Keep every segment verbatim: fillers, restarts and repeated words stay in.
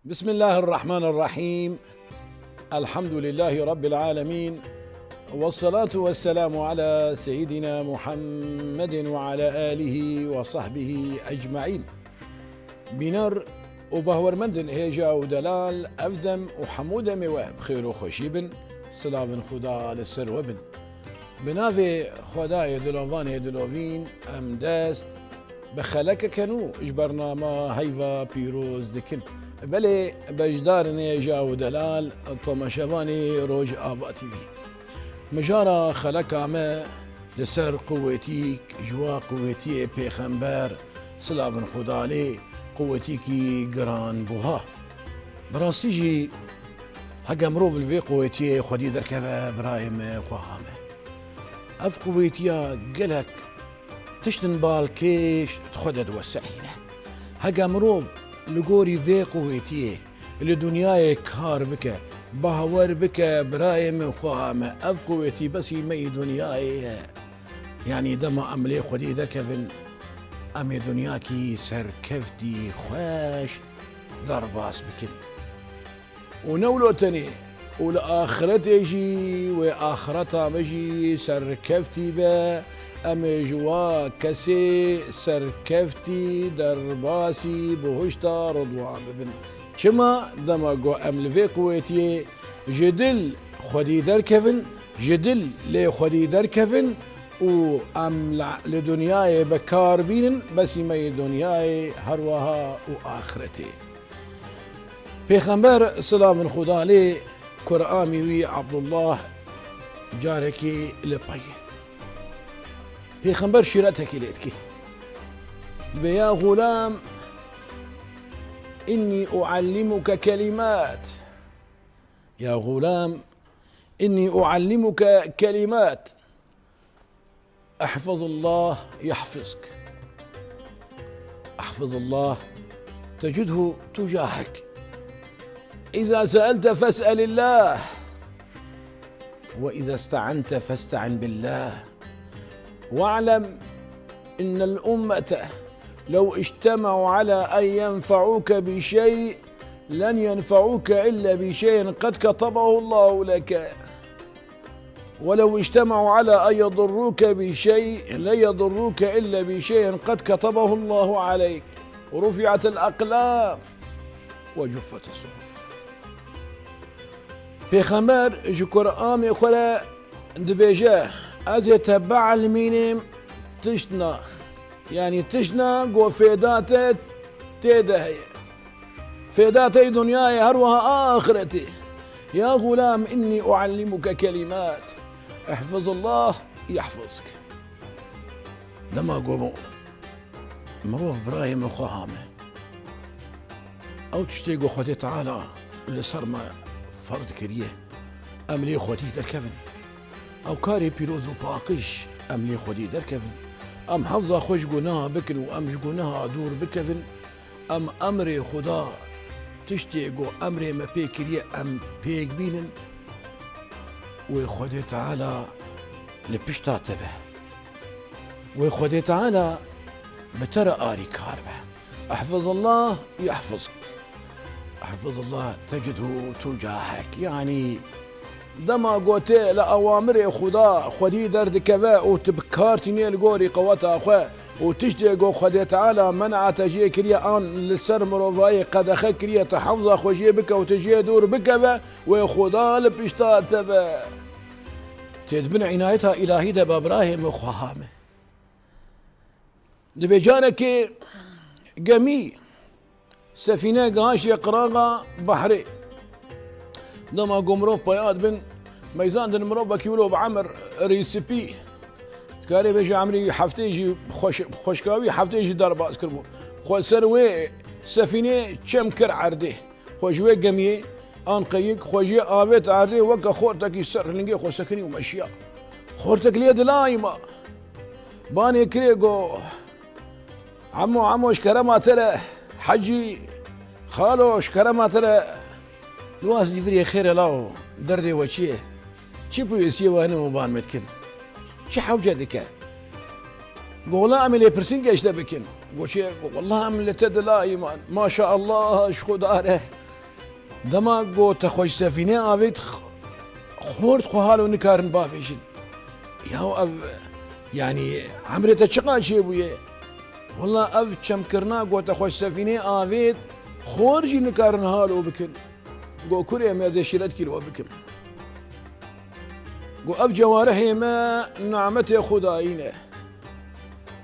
بسم الله الرحمن الرحيم. الحمد لله رب العالمين. والصلاة والسلام على سيدنا محمد وعلى آله وصحبه أجمعين. Bînar û bahwermendin hêja û delal, ev dem û hemû demê we bi xêr û xweşî bin. Silavin Xuda li ser we bin. Bi navê Xwedayê dilovanê dilovîn, em dest bi xelekeke nû ji bernama Heyva pîroz dikin. Belê beşdarên hêja û delal, temaşevanê Rojava T V. Mijara xeleka me li ser quwetîk ji wa quwetiyê pêxember, silavin Xuda lê, quwetîkî giranbuha. Bi rastî jî heke mirov li vê quwetiyê xwedî derkeve, birayê me, xweha me, ev quwetiya gelek tiştin balkêş di xwe de diwesehîne. Heke mirov li gorî vê quwetiyê li dinyayê kar bike, bawer bike, birayê min, xweha me, ev quwetî besî me yî dinyayê ye. Yanî dema em lê xwedî derkevin, em ê dinyakî serkeftî xweş derbas bikin. Û ne wilo tenê, û li axretê jî, wê axreta me jî serkeftî be, em ê ji wa kesê serkeftî derbasî bihuşta ridwan bibin. Çima? Dema ku em li vê quwetiyê ji dil xwedî derkevin, ji dil lê xwedî derkevin û em li, li dinyayê bi kar bînin, besî me yê dinyayê her wiha û axretê. Pêxember, silavin Xuda lê, kuramî wî Abdullah carekî li pey. Pêxember şîretekî lê dikî. Dibê: "Ya xulam, innî uallimuke kelimat." Ya xulam, innî uallimuke kelimat. احفظ الله يحفظك. احفظ الله تجده تجاهك. إذا سألت فاسأل الله. وإذا استعنت فاستعن بالله. واعلم إن الأمة لو اجتمعوا على أن ينفعوك بشيء لن ينفعوك إلا بشيء قد كتبه الله لك. ولو اجتمعوا على أن يضروك بشيء لن يضروك إلا بشيء قد كتبه الله عليك. رفعت الأقلام وجفت الصحف. Pêxember ji Kuramê xwe re dibêje: "Ez ê te bielmînim tiştna, yanî tiştna ku fêda te tê de heye. Fêda te yê dinyayê her wiha a axiretê. Ya xulam, innî uallimuke kelimat. Ihfazillah yahfazk." Dema ku mirov, birayê min, xweha me, ew tiştê ku Xwedê Teala li ser me ferz kiriye, em lê xwedî derkevin. Ew karê pîroz û paqij, em lê xwedî derkevin. Em hefza xwe ji gunaha bikin û em ji gunaha dûr bikevin. Em emrê Xuda, tiştê ku emrê me pê kiriye, em pêk bînin. Wê Xwedê Teala li pişta te be. Wê Xwedê Teala bi te re arîkar be. Ihfazillah yahfazk. Ihfazillah tecidhu tucahek. Yanî dema ku te li awamirê Xuda xwedî derdikeve û tu bi kar tînê li gorî qeweta xwe û tiştê ku Xwedê Teala men'a te jê kiriye an li ser mirovayê qedexe kiriye, te hefza xwe jê bike û tu jê dûr bikeve, wê Xuda li pişta te be. Tê di bin înayeta îlahî de be, birayê min, xweha me. Dibê carekê gemî, sefîne gihiştiye qiraxa behrê. Dema ku mirov peya dibin, meyzandin mirovekî wilo bi emir rîspî. Dikarê bêje emrî heftê jî xweş-, xweşka wî heftê jî derbas kiribû. Xwe ser wê sefînê çem kir erdê. Xwe ji wê gemiyê an qeyik, xwe jê avêt erdê, weke xortekî ser lingê xwe sekinî û meşiya. Xortek lê dilayî ma. Banê kirê got: "Emo, emo, ji kerema te re, hecî, xalo, ji kerema te re." Dua, "Cîvirê xêr e lawo, derdê we çi ye? Çi pêwîstiyê we hene û ban me dikin? Çi hewce dike?" Got: "Wela em ê lêpirsîneke ji te bikin." Got: "Çi?" Got: "Wela em li te dilayî man. Maşallah, ji Xuda re Dema ku te xwe ji sefînê avêt, x-, xort xwe halo nikarin bavêjin. Yaw ev, yanî emrê te çiqa çêbûye? Wela ev çemkirina ku te xwe ji sefînê avêt, xor jî nikarin halo bikin. Go kurê me ez ê şîretkî li we bikim. Go ev cewarihê me nametê Xwedayî ne.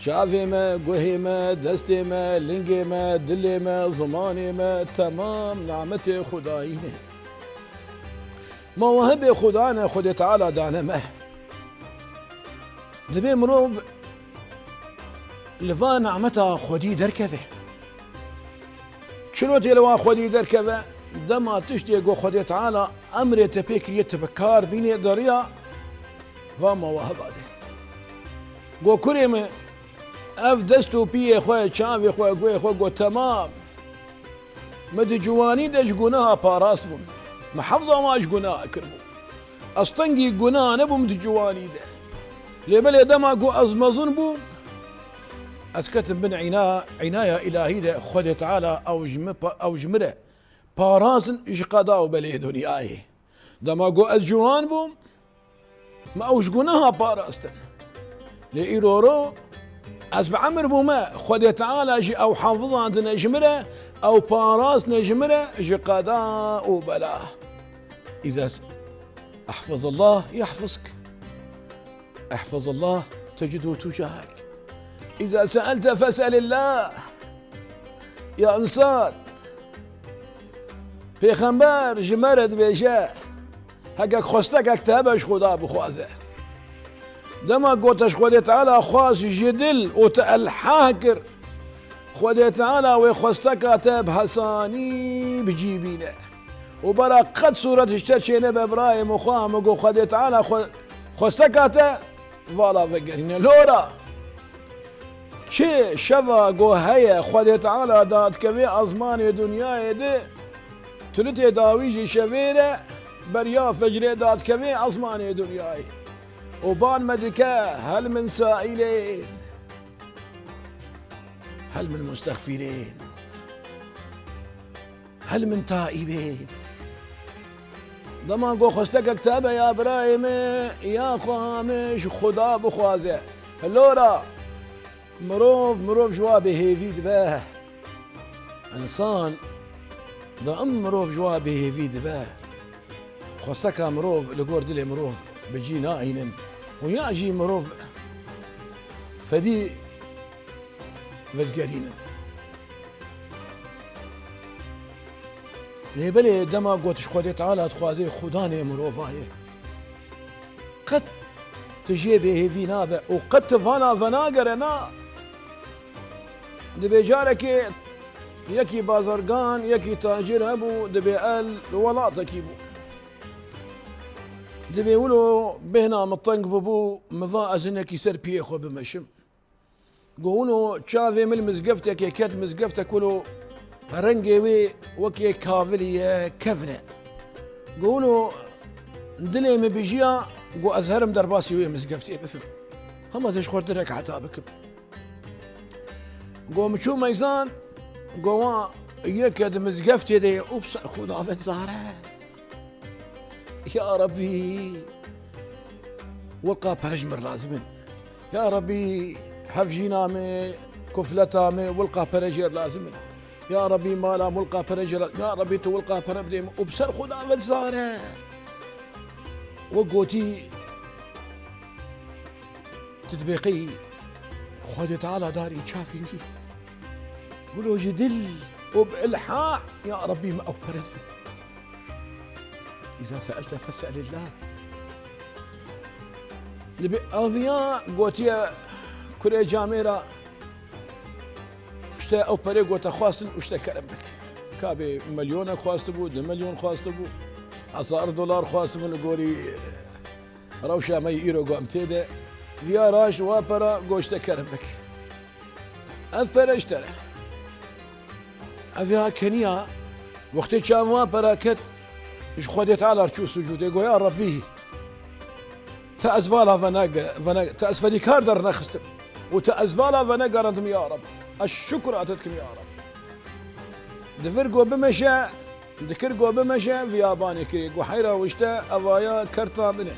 Çavê me, guhê me, destê me, lingê me, dilê me, zimanê me, temam nametê Xwedayî ne. Mewahibê Xuda ne, Xwedê Teala dane me. Divê mirov li va nameta Xwedî derkeve. Çilo tê li wa Xwedî derkeve, dema tiştê ku Xwedê Teala emrê te pê kiriye, tu bi kar bînê di riya va mewahiba de. Go kurê min, ev dest û piyê xwe, çavê xwe, guhê xwe, go temam. Min di ciwanî de ji gunaha parast bûm. Min hefza wan ji gunaha kiribû. Ez tengî gunaha nebûm di ciwanî de. Lê belê dema ku ez mezin bûm, ez ketim bin îna-, înaya îlahî de, Xwedê Teala ew ji min pa-, ew ji min re parazin ji qeda û belê dinyayê. Dema ku ez ciwan bûm, me ew ji gunaha parastin. Lê îroro ez bi emir bûme, Xwedê Teala jî ew hafizandine ji min re, ew parastine ji min re ji qeda û bela. Îza s-, ihfazillah yahfazk. Ihfazillah tecidhu tujahek. Îza seelte feselillah. Ya însan, Pêxember ji me re dibêje, heke xwestekek te hebe ji Xuda bixwaze. Dema ku te ji Xwedê Teala xwest ji dil û te elhah kir, Xwedê Teala wê xwesteka te bi hesanî bi cî bîne. Û bera qet sûret ji te çênebe birayê min, xweha min, ku Xwedê Teala xwe-, xwesteka te vala vegerîne. Lora çi şeva ku heye, Xwedê Teala dadikeve ezmanê dinyayê de, tulitê dawî jî şevê re beriya fecrê dadikeve ezmanê dinyayê. Û ban me dike, hel min saîlên, hel min mustexfîrên. Hel min taîbê. Dema ku xwestekek te be ya birayê min, ya xweha min, ji Xuda bixwaze. Lora mirov, mirov ji wa bêhêvî dibe. Însan, da em mirov ji wa bêhêvî dibe. Xwesteka mirov li gor dilê mirov bi cî naînin. Û ya jî mirov fedî vedigerînin. Lê belê dema ku tu ji Xwedê Teala dixwazê, Xudanê mirova ye. Qet tu jê bêhêvî nabe û qet tu vana venagere na. Dibê carekê yekî bazargan, yekî tacir hebû, dibê el li welatekî bû. Dibê wilo bêhna min teng bûbû, min va ez hinekî ser piyê xwe bimeşim. Go wilo çavê min li mizgeftekê ket, mizgeftek wilo rengê wê wekê kavilî ye, kevn e. Go wilo dilê min bijiya, go ez herim derbasî wê mizgeftê bibim. Hema ez ji xwe du rekata bikim. Go min çû meyzand, go wa yeke di mizgeftê de ye û bi ser xwe davêt zare. Ya Rabbî, wilqa pere ji min lazim in. Ya Rabbî, hevjîna me, kufleta me, wilqa pere jê lazim in. Ya Rabbî, mala me, wilqa pere jê la-, ya Rabbî, tu wilqa pere bidê min. Û bi ser xwe davêt zare. We gotî, tu dibê qey Xwedê Teala darî çavê wî. Wilo ji dil û bi ilha, ya Rabbî, me ew pere dibin. Îza seelte feselillah. Li bi aviya gotiye kurê camêra, işte ew perê gote xwestin, işte kerem bik. Kabê milyonek xwestibû, du milyon xwestibû, hezar dolar xwestibû li gorî rewşa me yî îro ku em tê de. Viya raş wa pera goşte kerem bik. Ev pere ji te re. Ev ya keniya, wextê çav wan pera ket, ji Xwedê Teala çû sucûdê, go, ya Rabbî, te ez vala venege-, vene-, te ez fedîkar dernexistim û te ez vala venegerandim, ya Rab. Ez şukra te dikim, ya Rab. Di vir go bimeşe, Dikir go bimeşe, viya banê kirê. Go heyra wişte, evaya kerta min e.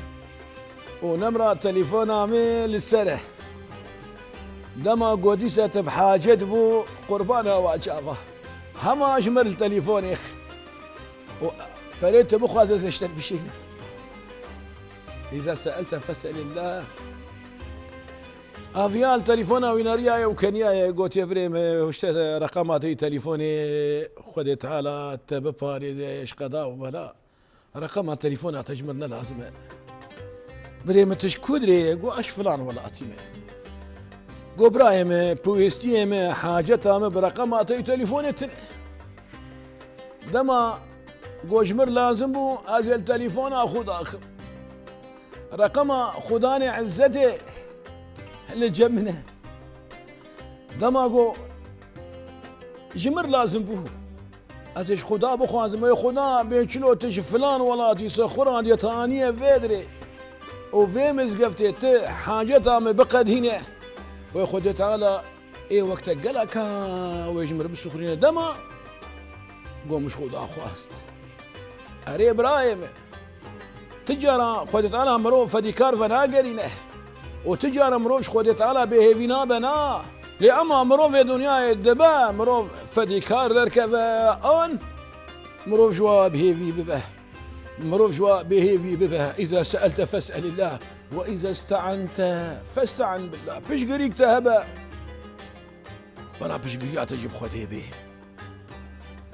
Û nemra telefona min li ser e. Dema go dîse te bi hacet bû, qurban ewa çava. Hema ji mir li telefonê x-, û perê te bixwaze te ji te bişîne. Îza se'elte fes'elillah. Aviya li telefona wî neriyaye û keniyaye, gotiye, "Birê min, hişte reqema te yî telefonê, Xwedê Teala te biparêze ji qeda û bela. Reqema telefona te ji min ne lazim e." "Birê min, tu ji ku dirê ye?" Go, "Ez ji filan welatî me." Go, "Birayê min, pêwîstiyê min, haceta min bi reqema te yî telefonê tune." Dema go ji mir lazim bû, ez ê li telefona xwe daxim. Reqema Xudanê Izzetê li cem min e. Dema go ji mir lazim bû, ez ê ji Xuda bixwazim, ey Xuda, bê çilo tu ji filan welatî se xwe randiye, te aniye vê dirê û vê mizgeftê, tu haceta min biqedîne. Wê Xwedê Teala ê wekte geleka wê ji mir bisixurîne. Dema go min ji Xuda xwest. Erê birayê min, ti cara Xwedê Teala mirov fedîkar venagerîne û ti cara mirov ji Xwedê Teala bêhêvî nabe, na. Lê ema mirov vê dinyayê dibe, mirov fedîkar derkeve, an mirov ji wa bêhêvî bibe. Mirov ji wa bêhêvî bibe. Îza se'elte fes'elillah. Ve îza iste'ante feste'in billah. Piştgirîk te hebe, bera piştgiriya te jî bi Xwedê bê.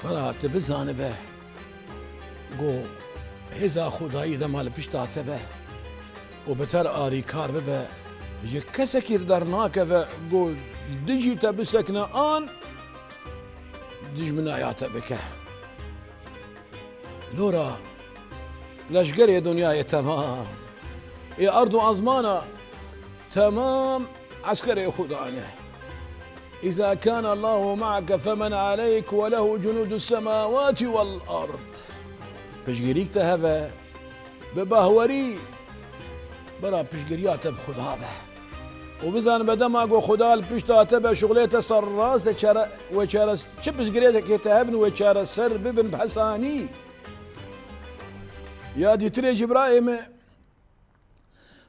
Bera tu bizanibe, go hêza Xwedayî dema li pişta te be û bi te re arîkar bibe, ji kesekî dernakeve, go dijî te bisekine an dijminaya te bike. Lora leşgerê dinyayê temam ê, erd û ezmana temam eskerê Xuda ne. Îza kana Allahu ma'ake femen aleyk ve lehu cunûdus semawati vel erd. Piştgirîk te heve, bi bahwerî bera piştgiriya te bi Xuda be. Û bizanibe dema ku Xuda li pişta te be, şuxulê te serrast e, çare, wê çare, çi piştgirêkê te hebin, wê çareser bibin bi hesanî. Ya dîtirê jî birayê me,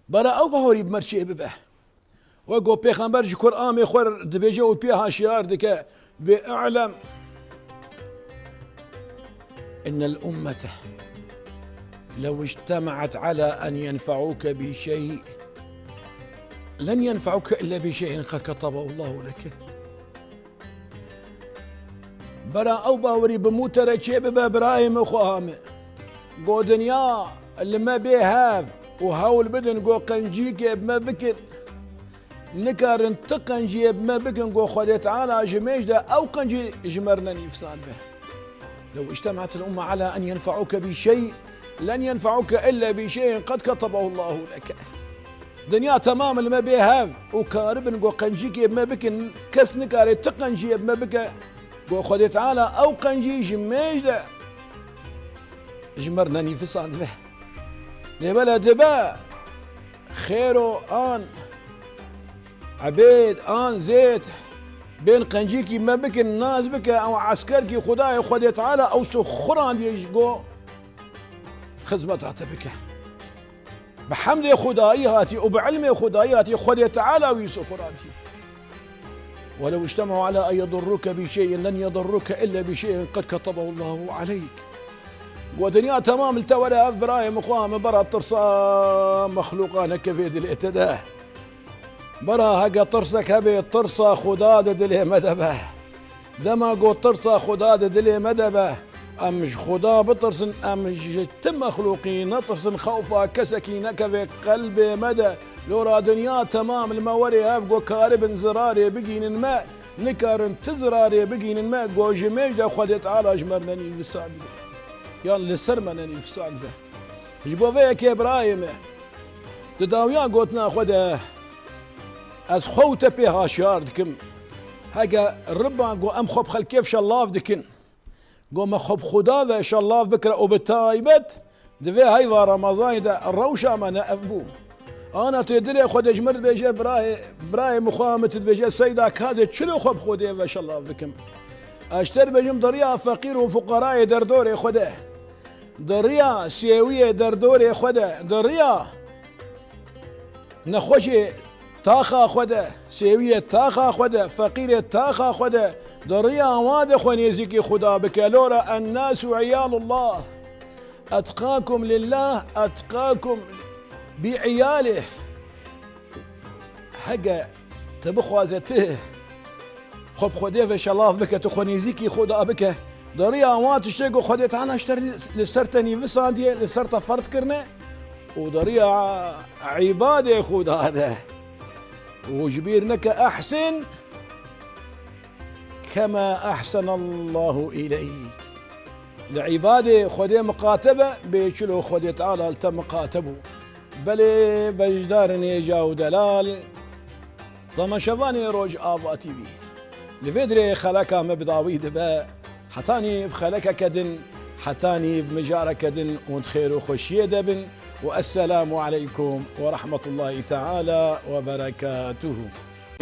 bera ew bawerî bi me çê bibe. Wek ku Pêxember ji Kur'anê xwe dibêje û pê haşiyar dike, bê, "I'lem innel ummete lew ictema'at ala en yenfe'uke bi şey, len yenfe'uke illa bi şeyin qed ketebehu Allahu leke." Bera ew bawerî bi mû te re çê bibe, birayê min, xweha min. Go dinya li me bê hev û hewl bidin, go qencîkê bi me bikin. Nikarin ti qenciyê bi me bikin, go Xwedê Teala ji mêj de ew qencî ji me re nenivîsandibe. Lew ictema'atil umme ala en yenfe'uke bi şey, len yenfe'uke illa bi şeyin qed ketebehu Allahu leke. Dinya temam li me bê hev û karibin ku qencîkê bi me bikin, kes nikare ti qenciyê bi me bike, ku Xwedê Teala ew qencî ji mêj de ji me re nenivîsandibe. Lê bele dibe xêro an ebêd an zêd bên qencîkî me bikin, nas bike, ew eskerkî Xwedayê Xwedê Teala ew sixurandiye ji go xizmeta te bike. Bi hemdê Xwedayî hatî û bi ilmê Xwedayî hatî, Xwedê Teala wî sixurandî. Welew ictema'u ala en yedurruke bi şey'in len yedurruke illa bi şey'in qed ketebehu Allahu aleyk. Go dinya temam li te were hev, birayê min, xweha min, bera tirsa mexlûqa neke vê dilê te de. Bera heke tirsek hebe, tirsa Xuda di dilê me de be. Dema got tirsa Xuda di dilê me de be, em ji Xuda bitirsin, em ji ti mexlûqî netirsin, xewfa kesekî nekeve qelbê me de. Lora dinya temam li me were hev, go karibin zirarê bigînin me, nikarin ti zirarê bigînin me, go ji mêj de Xwedê Teala ji me re nenivîsandibe. Yan li ser me nenivîsandibe. Ji bo vê yekê birayê me, di dawiya gotina xwe de ez xwe û te pê haşiyar dikim. Heke riba ku em xwe bi xelkê ve şelav dikin, ku me xwe bi Xuda ve şelav bikire û bi taybet di vê heyva Remezanê de rewşa me ne ev bû. Ana tu yê dilê xwe de ji me re dibêje, birayê, birayê min, xweha min, tu dibêje, Seyda, ka dê çilo xwe bi Xwedê ve şelav bikim? Ez ji te dibêjim, di riya feqîr û fuqarayê derdorê xwe de, di riya sêwiyê derdorê xwe de, di riya nexweşê taxa xwe de, sêwiyê taxa xwe de, feqîrê taxa xwe de, di riya wan de xwe nêzîkî Xuda bike. Lora ennasu iyalullah. Etqakum lillah, etqakum bi iyalih. Hege tu bixwaze tu xwe bi Xwedê ve şelav bike, tu xwe nêzîkî Xuda bike, di riya wan tiştê ku Xwedê Teala ji te li ser te nivîsandiye, li ser te ferd kirine û di riya îbadê Xuda de. Û ji bîr neke, ehsin kema ehsenallahu ileyk. Li îbadê Xwedê miqate be, bê çilo Xwedê Teala li te miqate bû. Belê beşdarên hêja û delal, temaşevanê Rojava T V. Li vê dirê xeleka me bi dawî dibe. Hetanî bi xelekeke din, hetanî bi mijareke din hûn di xêr û xweşiyê de bin. Û esselamu aleykum ve rahmetullahi teala ve berekatuhu.